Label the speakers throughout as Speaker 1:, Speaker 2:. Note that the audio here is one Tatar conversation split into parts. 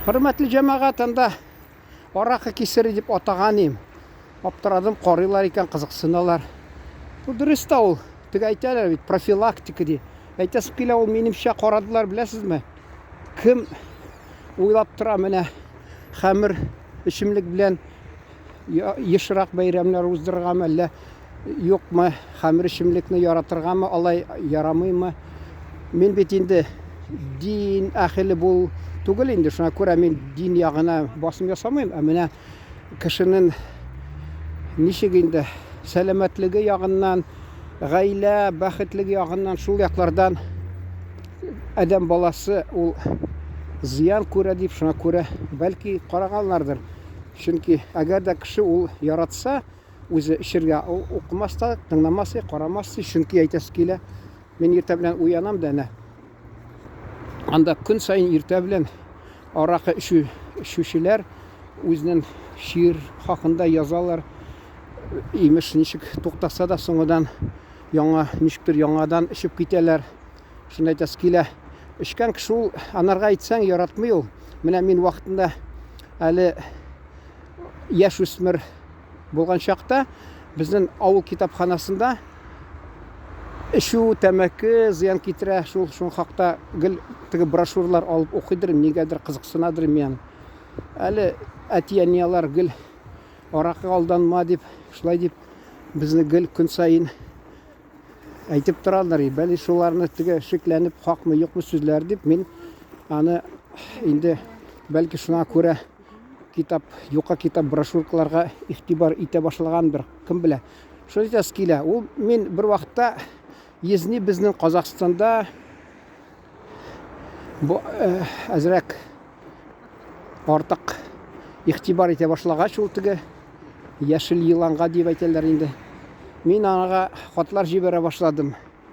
Speaker 1: Хөрмәтле җәмәгать, анда аракы кисере дип атаган им. Аптырадым, карыйлар икән, кызыксыналар. Бу дөрес тә ул. Теге әйтәләр бит, профилактика ди. Әйтәсем килә, ул минемчә карадылар, беләсезме? Кем уйлап тора менә хәмер эчемлек белән ешрак бәйрәмнәр уздырыргамы, әллә юкмы, хәмер эчемлекне яратыргамы, алай ярамыймы? Мин бит инде дин әһеле бул түгел инде, шуңа күрә мин дин ягына басым ясамыйм, ә менә кешенең ничек инде сәламәтлеге ягыннан, гаилә бәхетлеге ягыннан шул яклардан адәм баласы ул зыян күрә дип, шуңа күрә бәлки караганнардыр. Чөнки әгәр дә кеше ул яратса, үзе эчергә, ул укымас та, тыңламас та, карамас та, чөнки әйтәсе килә, мин иртә белән уянам да әнә. Анда көн саен иртә белән аракы эчү, эчүчеләр үзенең чир хакында язалар. Имеш, ничек туктаса да соңыдан яңа, ничектер яңадан эчеп китәләр. Шуны әйтәсе килә. Эчкән кеше ул, анарга әйтсәң, яратмый ул. Менә мин вакытында әле яшүсмер булган чакта безнең авыл китапханасында эчү, тәмәке зыян китерә, шул шул хакта гел теге брошюралар алып укыйдыр, нигәдер кызыксынадыр мин. Әле әти-әни алар гел аракыга алданма дип, шулай дип безне гел көн саен әйтеп торалар, бәли шуларны теге шикләнеп, хакмы, юкмы сүзләр дип, мин аны инде бәлки шуңа күрә китап, юка китап брошюркаларга игътибар итә башлагандыр, кем белә. Шул әйтәсе килә. Ул мин бер вакытта езни безнең Казахстанда бу э, әзрәк артык игътибар итә башлагач ул теге яшел еланга дип әйтәләр инде. Мин анага хатлар җибәрә башладым.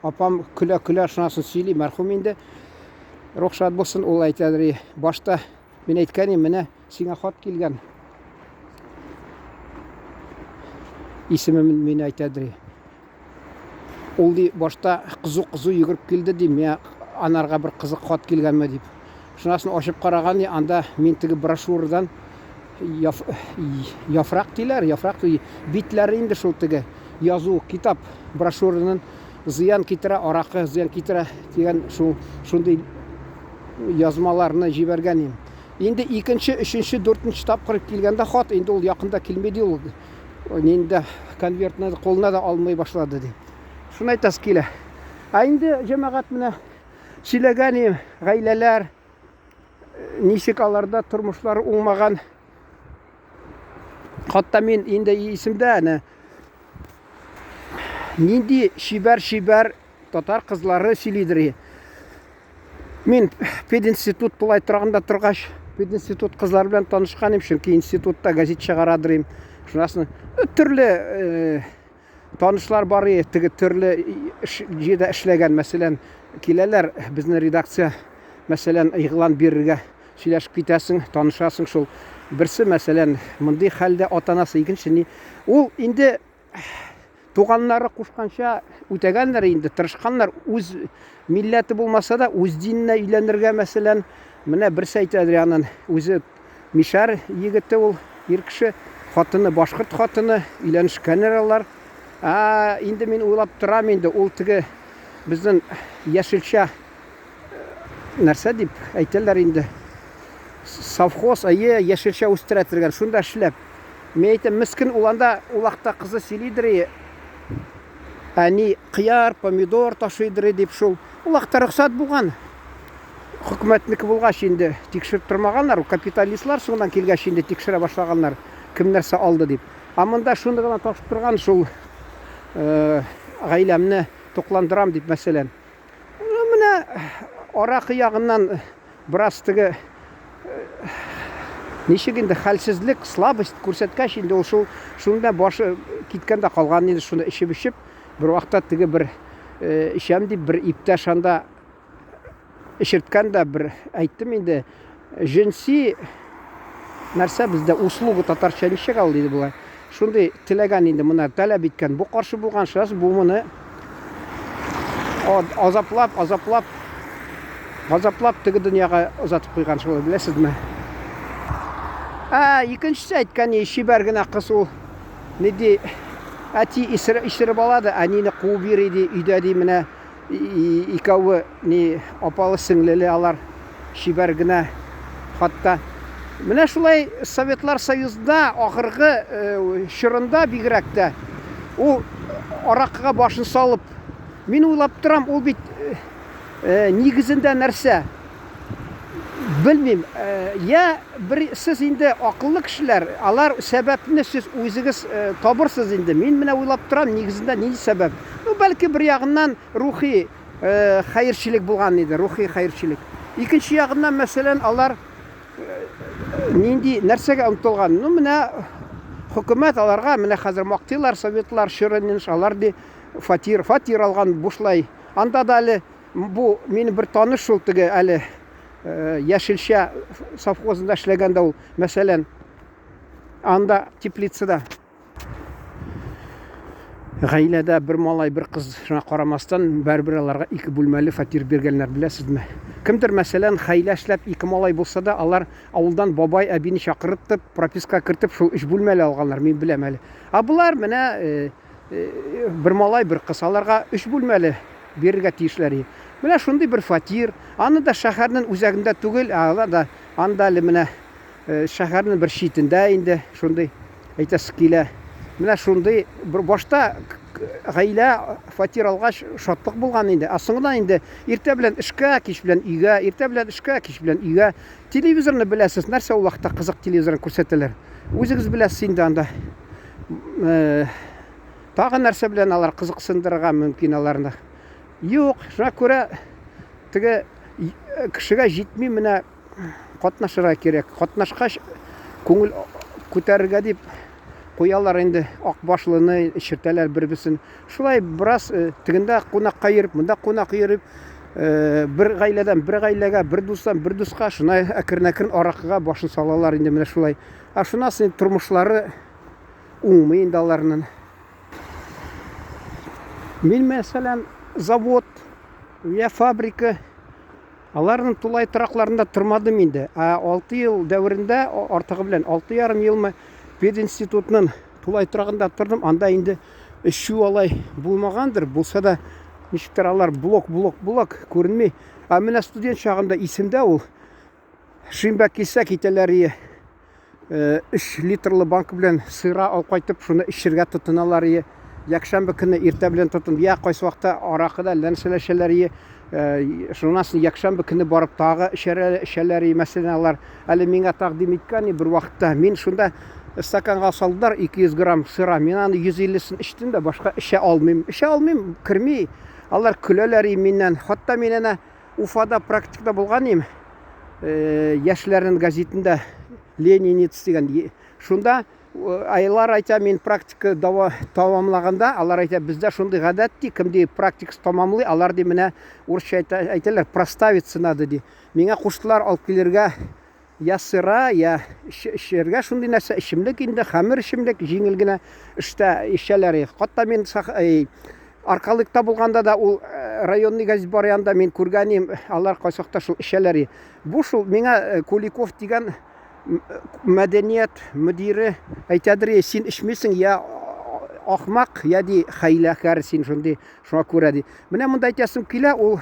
Speaker 1: Апам көлә-көлә шунасын сөйли, мәрхүм инде. Рух шат булсын, ул әйтәдер, башта мин әйткән идем, менә сиңа хат килгән. Исемем мин әйтәдер. Ул ди башта кызу-кызу йөгереп килде ди, миңа анарга бер кызык хат килгәнме дип. Шунасын ачып караган ди, анда мин теге брошюрадан яф, яфрак диләр, яфрак битләре инде шул теге язу китап брошюраның зыян китерә, аракы зыян китерә дигән шул шундый язмаларны җибәргән идем. Инде икенче, өченче, дүртенче тапкыр килгәндә хат, инде ул якында килми ди ул. Нинди конвертны кулына да алмый башлады ди. Шуны әйтәсе килә. Ә инде җәмәгать менә сөйләгән идем, гаиләләр ничек аларда тормышлары уңмаган. Хатта мин инде исемдә әнә нинди чибәр-чибәр татар кызлары сөйлидер. Мин пединститут тулай торагында торгач, пединститут кызлары белән танышкан идем, чөнки институтта газет чыгарадыр идем. Шуннан соң э, төрле э, танышлар бар иде, теге төрле җирдә эшләгән, мәсәлән, киләләр безнең редакция, мәсәлән, игълан бирергә сөйләшеп китәсең, танышасың шул. Берсе, мәсәлән, мондый хәлдә ата-анасы, икенче ни. Ул инде Туганнары кушканча үтәгәннәр инде, тырышканнар. Үз милләте булмаса да, үз диненә өйләнергә, мәсәлән, менә берсе әйтә Адрианын, үзе мишәр егете ул, ир кеше, хатыны башкорт хатыны, өйләнешкәннәр алар. Ә инде мин уйлап торам инде, ул теге безнең яшелчә нәрсә дип әйтәләр инде, совхоз, әйе, яшелчә үстерә торган, шунда эшләп. Мин әйтәм, мескен ул анда улакта кызы сөйлидер, әни кыяр, помидор ташыйдыр дип шул. Улакта рөхсәт булган. Хөкүмәтнеке булгач инде тикшереп тормаганнар, капиталистлар соңыннан килгәч инде тикшерә башлаганнар, кем нәрсә алды дип. Ә монда шуны гына ташып торган шул э, гаиләмне тукландырам дип мәсәлән. Менә аракы ягыннан бераз теге ничек инде хәлсезлек, слабость күрсәткәч инде ул шул шунда башы киткән дә калган инде шуны эчеп-эчеп бер вакытта теге бер эчәм дип бер иптәш анда эчерткән дә бер әйттем инде Җенси нәрсә бездә услуга татарча ничек ал диде болай. Шундый теләгән инде моны таләп иткән. Бу каршы булган шәхес бу моны азаплап, азаплап. Газаплап теге дөньяга озатып куйган шулай, беләсезме? Ә, икенчесе әйткән, чибәр генә кыз ул. Ни ди, әти исереп ала да, әнине куып йөри ди, өйдә ди, менә икәве ни апалы сеңлеле алар чибәр генә хатта. Менә шулай Советлар Союзында ахыргы э, чорында бигрәк тә ул аракыга башын салып, мин уйлап торам, ул бит э, э, нигезендә нәрсә? Белмим. Я бер сез инде акыллы кешеләр, алар сәбәпне сез үзегез табырсыз инде. Мин менә уйлап торам, нигезендә нинди сәбәп? Ну, бәлки бер ягыннан рухи хәерчелек булган иде, рухи хәерчелек. Икенче ягыннан, мәсәлән, алар нинди нәрсәгә омтылган? Ну, менә хөкүмәт аларга менә хәзер мактыйлар, советлар чоры, алар ди фатир, фатир алган бушлай. Анда да әле Бу минем бер таныш шул теге әле э, яшелчә совхозында эшләгәндә ул, мәсәлән, анда теплицада гаиләдә бер малай, бер кыз шуңа карамастан, бәрбер аларга ике бүлмәле фатир биргәннәр, беләсезме? Кемдер, мәсәлән, хәйлә эшләп ике малай булса да, алар авылдан бабай, әбине чакыртып, прописка кертеп, шул өч бүлмәле алганнар, мин беләм әле. Ә болар менә э, э, бер малай, бер кыз, аларга өч бүлмәле бирергә тиешләр иде. Менә шундый бер фатир, аны да шәһәрнең үзәгендә түгел, ә ала да анда әле менә э, шәһәрнең бер читендә инде шундый әйтәсе килә. Менә шундый бер башта гаилә фатир алгач шатлык булган инде. Ә соңыннан инде иртә белән эшкә, кич белән өйгә, иртә белән эшкә, кич белән өйгә. Телевизорны беләсез, нәрсә ул вакытта кызык телевизорны күрсәтәләр. Үзегез беләсез инде анда. Э, Тагы нәрсә белән алар кызыксындырырга мөмкин аларны? Юк, шуңа күрә теге кешегә җитми менә катнашырга кирәк. Катнашкач күңел күтәрергә дип куялар инде ак башлыны эчертәләр бер-берсен. Шулай бераз э, тегендә кунакка йөреп, монда кунак йөреп, э, бер гаиләдән бер гаиләгә, бер дустан бер дуска, шунай әкрен-әкрен аракыга башын салалар инде менә шулай. Ә шуннан соң тормышлары Уңмый инде аларның. Мин, мәсәлән, завод я фабрика, аларның тулай торакларында тормадым инде. Ә 6 ел дәверендә, артыгы белән 6,5 елмы пединститутның тулай торагында тордым. Анда инде эчү алай булмагандыр, булса да ничектер алар блок, блок, блок күренми. Ә менә студент чагында исемдә ул. Шимбә килсә китәләр ие. 3 литрлы банка белән сыра алып кайтып, шуны эчергә тотыналар ие. Якшәмбе көне иртә белән тотын, я кайсы вакытта аракы да әллә нәрсәләр эчәләр ие. Шуннан соң якшәмбе көне барып тагы эчәрә, эчәләр ие. Мәсәлән, алар әле миңа тәкъдим иткән бер вакытта. Мин шунда стаканга салдылар 200 грамм сыра. Мин аны 150-сен эчтем дә, башка эчә алмыйм. Эчә алмыйм, керми. Алар көләләр ие миннән. Хатта мин әнә Уфада практикада булган идем. Э, яшьләрнең газетында Ленинец дигән. Шунда э, алар әйтә, мин практика тәмамлаганда, алар әйтә, бездә шундый гадәт ди, кем ди практикасы тәмамлый, алар ди менә урысча әйтәләр, проставиться надо ди. Миңа куштылар алып килергә Я сыра, я эчәргә шундый нәрсә, эчемлек инде, хәмер эчемлек, җиңел генә эштә эчәләр. Хатта мин Аркалыкта булганда да ул э, районный газет бар янында мин күргән идем, алар кайсакта шул эчәләр. Бу шул миңа э, Куликов дигән э, мәдәният мөдире әйтәдер, син эчмисең, я ахмак, я ди хәйләкәр син шундый, шуңа күрә ди. Менә монда әйтәсем килә, ул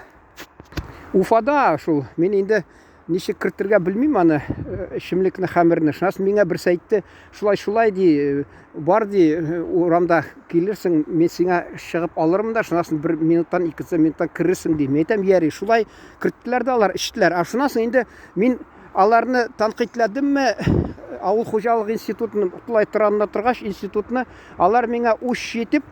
Speaker 1: Уфада шул, мин инде Ничек кертергә белмим аны, э, эчемлекне, хәмерне. Шуннан соң миңа берсе әйтте, шулай-шулай ди, э, бар ди, э, урамда килерсең, мин сиңа чыгып алырмын да, шуннан соң бер минуттан, икенче минуттан керерсең ди. Мин әйтәм, яри, шулай керттеләр дә алар, эчтеләр. Ә шуннан соң инде мин аларны тәнкыйтьләдемме, авыл хуҗалыгы институтының тулай торагында торгач, институтны, алар миңа уч җитеп,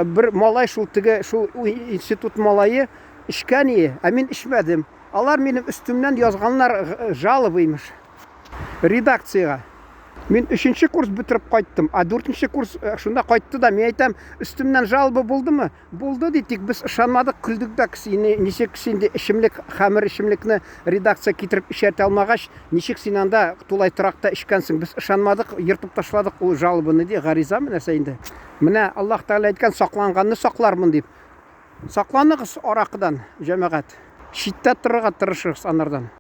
Speaker 1: бер малай шул теге, шул институт малае эчкән ие, ә мин эчмәдем. Алар минем өстемнән язганнар жалоба, имеш. Редакциягә. Мин өченче курс бетереп кайттым, ә дүртенче курс э, шунда кайтты да, мин әйтәм, өстемнән жалоба булдымы? Булды ди, тик без ышанмадык, көлдек дә, сине ничек син ди эчемлек, хәмер эчемлекне редакция китереп эчәртә алмагач, ничек син анда тулай торакта эчкәнсең? Без ышанмадык, ертып ташладык ул жалобаны ди, гаризамы нәрсә инде. Менә Аллаһ Тәгалә әйткән, сакланганны саклармын дип. Сакланыгыз аракыдан, җәмәгать. Читтә торырга тырышыгыз анардан.